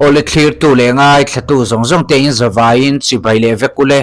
Awle thlirtu leh ngaithlatu zawng zawng te in zavaiin chibai leh vek ule.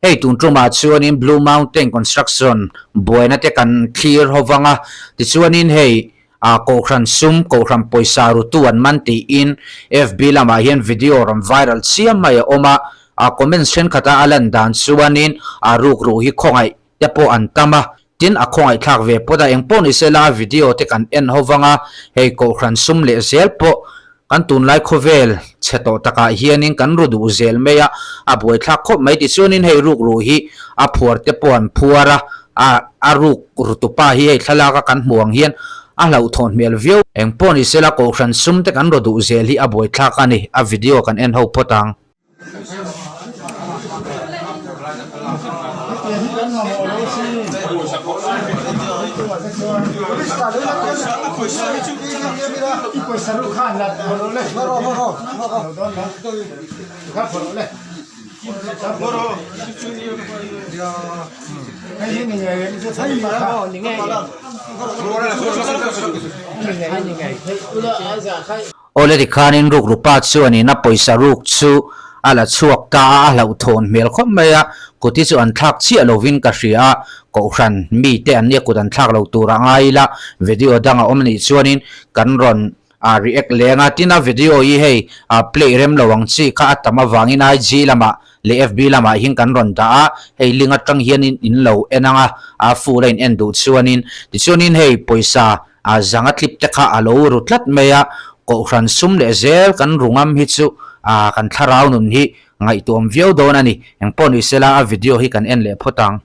Hei tun tumah chuanin Blue Mountain Construction buaina te kan thlir ho vang a, tichuanin hei ah Kohhran sum, Kohhran pawisa rutu an man tiin FB lamah hian video rawn viral chiam mai a awm a, ah comments thenkhat a a lan dan chuanin ah rukruh hi khawngaih te pawh an tam a, tin a khawngaihthlak ve pawt a, engpawh ni sela a video te kan en ho vang a, hei Kohhran sum leh zel pawh kan tunlai khawvel chhe tawh takah hianin kan ru duh zel mai a, a buaithlak khawp mai tichuanin hei rukru hi a phuar te pawh an phuar a, a a ruk rutupa hi hei thlalak a kan hmuh ang hian a hlauhthawn hmel viau. Engpawh ni sela Kohhran sum te kan ru duh zel hi a buaithlak a ni, a video kan en ho phawt ang. Awle tikhanin rukru pa chuanin a pawisa ruk chu a la chhuak ta a, a hlauhthawn hmel khawp mai a, kut hi chu an thlak chiah lovin ka hria a, Kohhran mite an nia kut an thlak lo tur a ngai ila, video dang a awm anih chuanin kan rawn react leng a, tin a video hi hei play rem lo ang chi kha a tam avangin IG lamah leh FB lamah hian kan rawn dah a, hei link atang hianin in lo en ang a, a full a in en duh chuanin, tichuanin hei pawisa A zanga tlip te kha a lo ru tlat mai a, Kohhran sum leh zel kan ru ngam hi chu a kan thlarau nun hi ngaihtuam viau dawn a ni. Engpawh ni sela a video hi kan en leh phawt ang.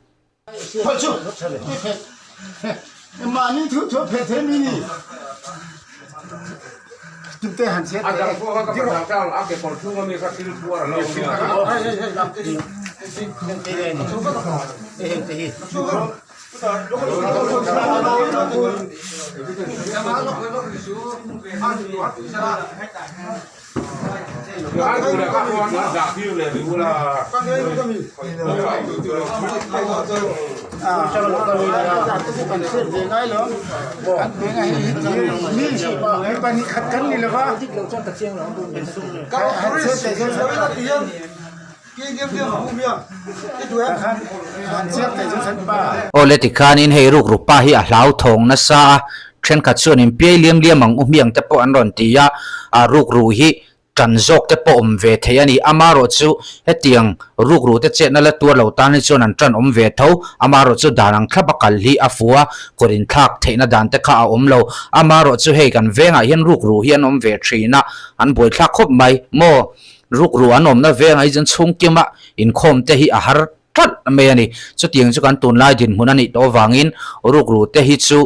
Awle tikhanin hei rukru pa hi a hlauthawng nasa a, thenkhat chuan in piai liam liam ang u hmiang te pawh an rawn ti a, a rukru hi tan zawk te pawh awm ve thei a ni. Amaherawh chu hetiang rukru te chetna la tuar lo tan hi chuan an tan awm ve tho, amaherawh chu dan ang thlap a kal hi a fu a, kawr inthlak theihna dan te kha a awm lo. Amaherawh chu hei kan vengah hian rukru hi an awm ve thin a, an buaithlak khawp mai maw? Rukru an awmna vengah hi chuan chhungkima inkhawm te hi a har tlat mai a ni. Chutiang chu kan tunlai dinhmun a nih tawh avangin rukru te hi chu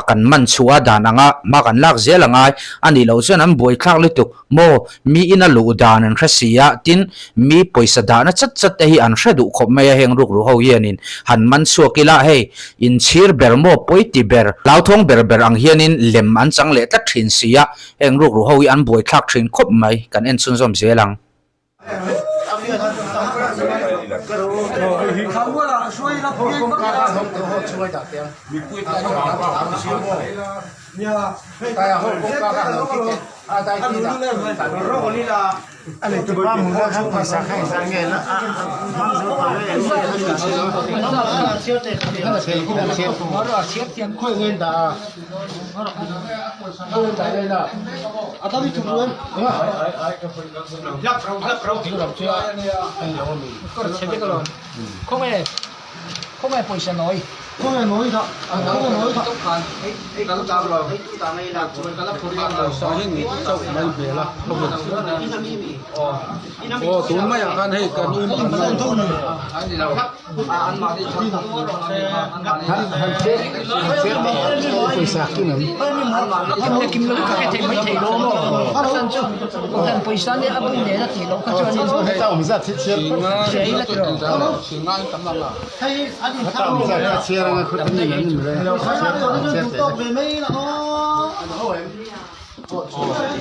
kan man chhuah a dan anga hma kan lak zel a ngai a nih loh chuan an buaithlak lutuk maw? Mi ina luh dan an hre si a, tin mi pawisa dahna chat chat te hi an hre duh khawp mai a heng rukru ho hianin han man chhuak ila hei inchhir ber maw pawiti ber hlauthawng ber ber ang hianin lem an chang leh tlat thin si a. Heng rukru ho hi an buaithlak thin khawp mai, kan en chhunzawm zel ang.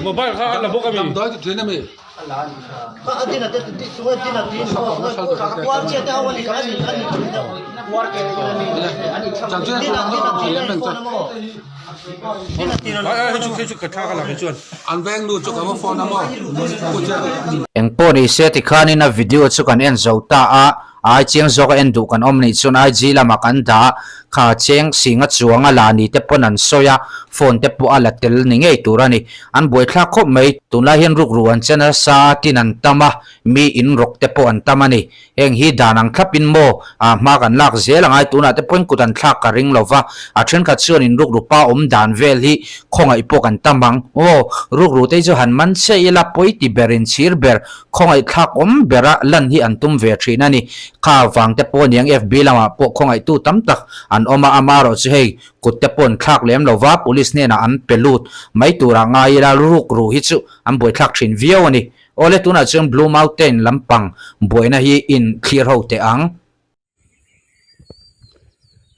Mobile kha a la bawk a mi. Engpawh ni se tikhanin a video chu kan en zo ta a, ai chiang zawk a en duh kan awm nih chuan IG lamah kan dah kha cheng singa chuanga la ni te pawn an sawi a, phone te pawh a la tel ni ngei tur a ni. An buaithlak khawp mai, tunlai hian rukru an che nasa a, tin an tam a, mi in rawk te pawh an tam a ni. Heng hi dan ang thlapin maw ah hma kan lak zel angai tunah te pawhin kut an thlak ka ring lova, a thenkhat chuan in rukru pa awm dan vel hi khawngaih pawh kan tam ang. Aw, rukru te hi chu han man chiah ila pawi ti ber in chhir ber, khawngaih thlak awm bera lan hi an tum ve thin a ni. Kha vang te pawh aniang FB lamah pawh khawngaihtu tam tak an awm a, amaherawh chu hei kut te pawh an thlak lem lova police hnenah an pe lut mai turah ngai ila rukru hi chu an buaithlak thin viau a ni. Awle tunah chuan Blue Mountain lampang buaina hi in thlir ho teh ang.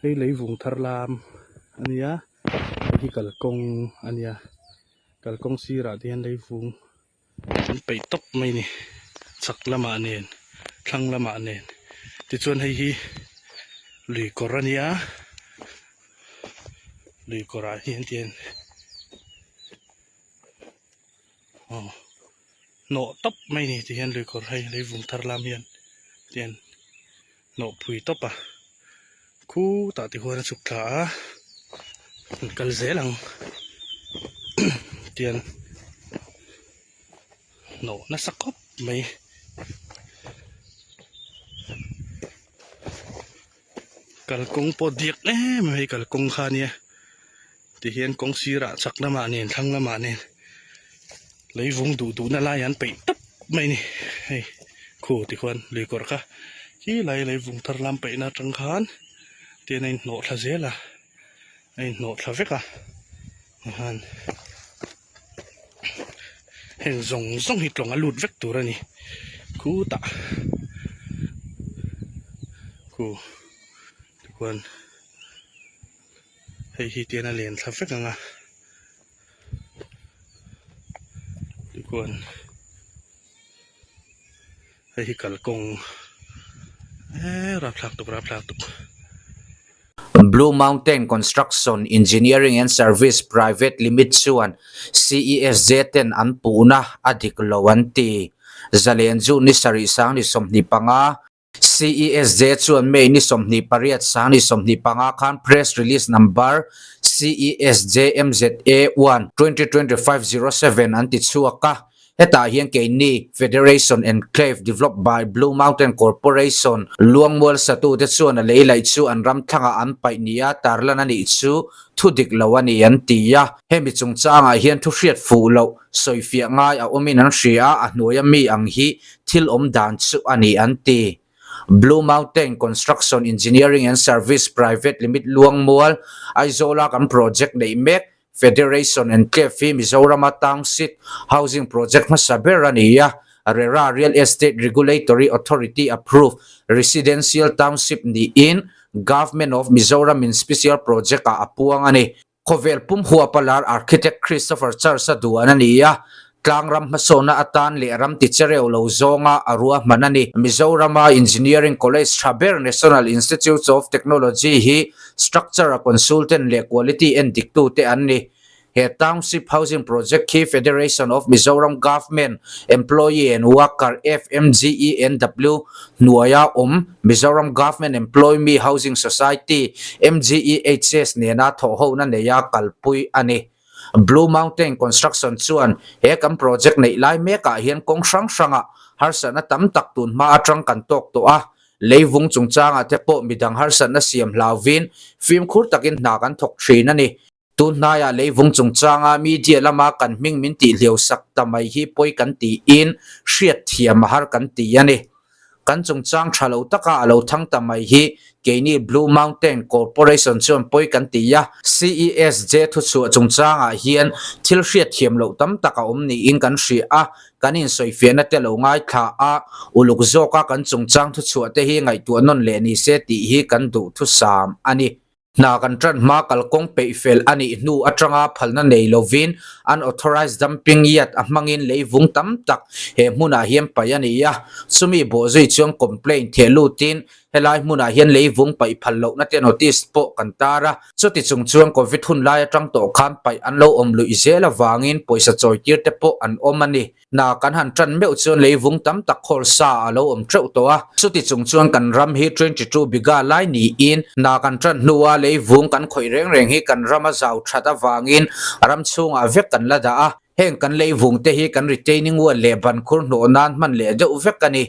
Hei leivung thar lam a nia, hei hi kalkawng a nia, kalkawng sirah te hian leivung an peih tawp mai a ni, chhak lamah nen thlang lamah nen tichuan hei hi lui kawr a nia, lui kawrah hian tian. Aw hnawh tawp mai ni ti hian luikawr hei lei vung thar lam hian tian hnawh phui tawp a khutah ti huan a chhuk thla a an kal zel ang tian hnawh nasa khawp mai. Kalkawng pawh diak em em hei kalkawng kha ania tihian kawng sirah chak lamah nen thlang lamah nen leivung duh duhna lai an peih tawp mai a ni hei khu tikhuan lui kawr kha khi lai leivung thar lam peihna atang khan tihian a inhnawh thla zel a a inhnawh thla vek a tikhan heng zawng zawng hi tlawng a lut vek tur a ni khutah khu tikhuan hei hi tian a len thla vek ang a tikhuan hei hi kalkawng eee rapthlak tuk rapthlak tuk. Blue Mountain Construction Engineering and Service Private Limit chuan CESJ ten an puhna a dik lo an ti. Zalen June ni sarih sang ni 25, CESJ chuan May ni 28 sang ni 25 khan Press Release Number CESJ MZA 1, 2025 07 an ti chhuak a. Hetah hian keini Federation Enclave developed by Blue Mountain Corporation Luangmual satute chuan a lei laih chu an ram thlangah an paih nia tarlan a nih chu thu dik lo a ni an ti a. Hemi chungchangah hian thu hriat fuh loh sawifiah ngai a awmin an hria a, a hnuaia mi ang hi thil awm dan chu a ni an ti. Blue Mountain Construction Engineering and Service Private Limit Luangmual, Aizawla kan project neih mek Federation Enclave hi Mizorama Township Housing Project hmasa ber a ni a, RERA Real Estate Regulatory Authority approved Residential Township niin Government of Mizoram in Special Project ah a puang a ni. Khawvel pum huapa lar Architect Christopher Church a duan a ni a, Tlangram hmasawnna atan leh ram ti chereu lo zawnga a ruahman a ni. Mizorama Engineering College tha ber National Institute of Technology hi Structure a consultant leh quality en diktute an ni. He Township Housing Project hi Federation of Mizoram Government Employee and Worker, FMGENW, hnuaia awm Mizoram Government Employee Housing Society, MGEHS, nena thawhhona neia kalpui a ni. Blue Mountain Construction chuan he kan project neih lai mekah hian kawng hrang hrangah harsatna tam tak tun hma atang kan tawk tawh a, leivung chungchangah te pawh midang harsatna siam hlauvin fimkhur takin hna kan thawk thin a ni. Tun hnaiah leivung chungchanga media lama kan hming min tihhliau sak ta mai hi pawi kan tiin hriatthiam a har kan ti a ni. Kan chungchang tha lo taka a lo thang ta mai hi keini Blue Mountain Corporation chuan pawi kan ti a. CESJ thuchhuah chungchangah hian thil hriatthiam loh tam tak a awm niin kan hria a, kan insawifiahna te lo ngaithla a, uluk zawka kan chungchang thuchhuah te hi ngaihtuah nawn leh ni se tih hi kan duhthusam a ni. Hna kan tan hma kalkawng peih fel a nih hnu atanga phalna nei lovin unauthorized dumping yard a hmangin leivung tam tak he hmunah hian paih a ni a, chumi bawhzui chuan complaint theh lutin. Helai hmunah hian leivung paih phal lohna te notice pawh kan tar a, chuti chung chuan Covid hun lai atang tawh khan paih an lo awm luih zel avangin pawisa chawi tir te pawh an awm a ni. Hna kan han tan meuh chuan leivung tam tak khawl sa a lo awm teuh tawh a, chuti chung chuan kan ram hi 22 bigha lai niin hna kan tan hnua leivung kan khawih reng reng hi kan ram a zau that avangin ram chhungah vek kan la dah a. Heng kan leivung te hi kan retaining wall leh ban khur hnawh nan hman leh deuh vek a ni.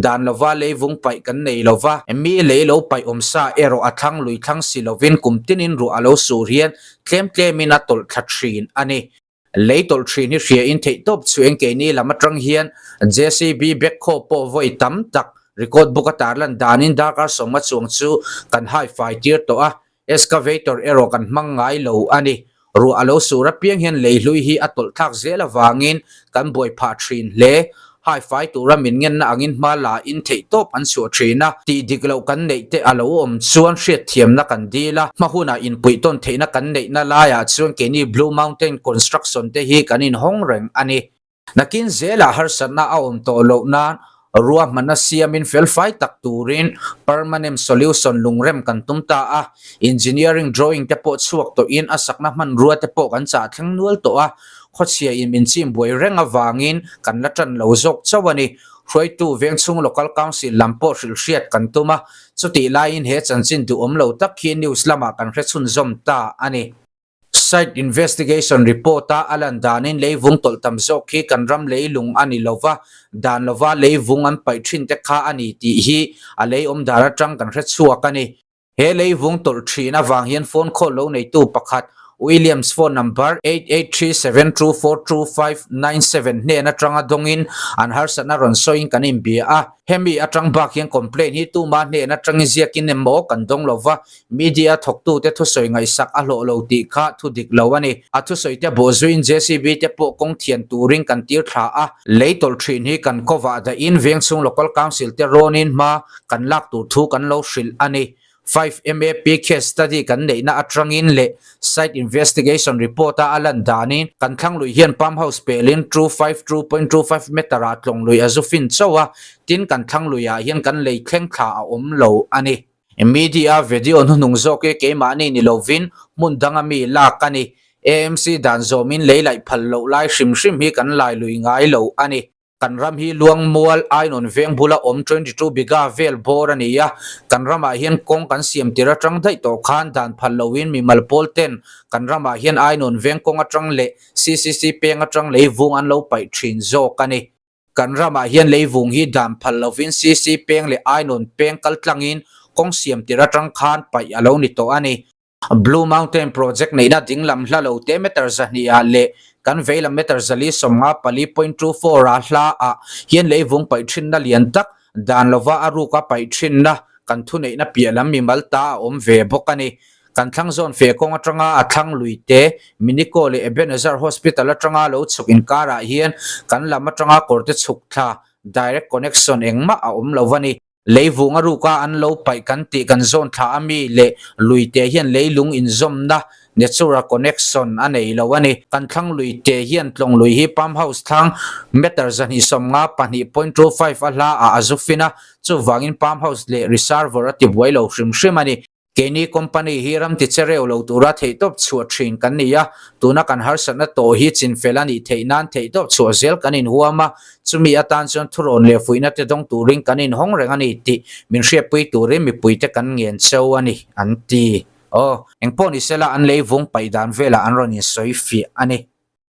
Dan lova leivung paih kan nei lova, mi lei lo paih awm sa erawh a thlang lui thlang si lovin kum tinin ruah a lo sur hian tlem tlemin a tawlh thla thin a ni. Lei tawlh thin hi hria in theih tawp chu eng keini lam atang hian JCB backhoe pawh vawi tam tak record book a tarlan danin darkar sawmnga chuang chu kan hai fai tir tawh a, Excavator erawh kan hmang ngai lo a ni. Ruah a lo sur apiang hian lei hlui hi a tawlh thlak zel avangin kan buai phah thin hle. Hai fai tura min ngenna angin hma la in theih tawp an chhuah thin a. Tih dik loh kan neih te a lo awm chuan hriatthiamna kan dil a. Hma hunah inpuih tawn theihna kan neihna laiah chuan keini Blue Mountain Construction te hi kan inhawng reng a ni. Nakin zelah harsatna a awm tawh loh nan ruahmanna siamin felfai tak turin permanent solution lungrem kan tum ta a, engineering drawing te pawh chhuak tawhin a sakna hmanrua te pawh kan chah thleng nual tawh a, khawchhia in min chim buai reng avangin kan la tan lo zawk chauh a ni. Hruaitu Vengchhung Local Council lam pawh hrilh hriat kan tum a, chutih laiin he chanchin duhawm lo tak hi news lamah kan hre chhunzawm ta a ni. Site investigation report-a a lan danin leivung tawlh tam zawk hi kan ram leilung a ni lova, dan lova leivung an paih thin te kha a ni tih hi a lei awm dan atang kan hre chhuak a ni. He leivung tawlh thin avang hian phone call lo neitu pakhat Williams phone number 8837242597 hnen atanga dawngin an harsatna rawn sawiin kan inbia a. Hemi atang bak hian complaint hi tuma hnen atangin ziakin emaw kan dawng lova, Media thawktute thusawi ngaihsak a hlawh lo tih kha thu dik lo a ni. A thusawite bawhzuiin JCB te pawh kawng thian turin kan tir thla a, lei tawlh thin hi kan kawvah dahin Vengchhung Local Council te rawnin hma kan lak tur thu kan lo hrilh a ni. 5 MAP case study kan neihna atangin leh site investigation report a a lan danin kan thlang lui hian pump house pelin 252.25 meter ah tlawng lui a zu fin chauh a, tin kan thlang luiah hian kan lei thleng thla a awm lo a ni. Media video hnuhnung zawk hi keimahni ni lovin hmun danga mi lak a ni. AMC dan zawmin lei laih phal loh lai hrim hrim hi kan lai lui ngai lo a ni. Kan ram hi Luangmual, Ainawn veng bula awm 22 bigha vel bawr a ni a, kan ramah hian kawng kan siam tir atang daih tawh khan dan phal loin mimal pawl ten kan ramah hian Ainawn veng kawng atang leh CCC peng atang lei vung an lo paih thin zawk a ni. Kan ramah hian leivung hi dan phal lovin CC peng leh Ainawn peng kal tlangin kawng siam tir atang khan paih a lo ni tawh a ni. Blue Mountain Project neihna dinglam hla lo te meter 200 ah leh kan veilam meter 454.24 ah hla ah hian leivung paih thinna lian tak dan lova a ruka paih thinna kan thuneihna piah lam mimal ta a awm ve bawk a ni. Kan thlang zawn fe kawng atanga a thlang lui te, Minico leh Ebenezer Hospital atanga lo chhuk inkarah hian kan lam atanga kawrte chhuk thla, direct connection, engmah a awm lo a ni. Leivung a ruka an lo paih kan tih kan zawn thla a mi leh lui te hian leilung inzawmna, natural connection, a nei lo a ni. Kan thlang lui te hian tlawng lui hi pump house thlang meter 252.25 a hla ah a zu fin a, chuvangin pump house leh reservoir a tibuai lo hrim hrim a ni. Keini company hi ram ti che reu lo tura theihtawp chhuah thin kan ni a, tuna kan harsatna tawh hi chinfel a nih theih nan theihtawp chhuah zel kan inhuam a, chumi atan chuan thurawn leh fuihna te dawng turin kan inhawng reng a ni tih min hriatpui turin mipuite kan ngen cheu a ni, an ti. Aw, engpawh ni sela an leivung paih dan velah an rawn insawi fiah a ni.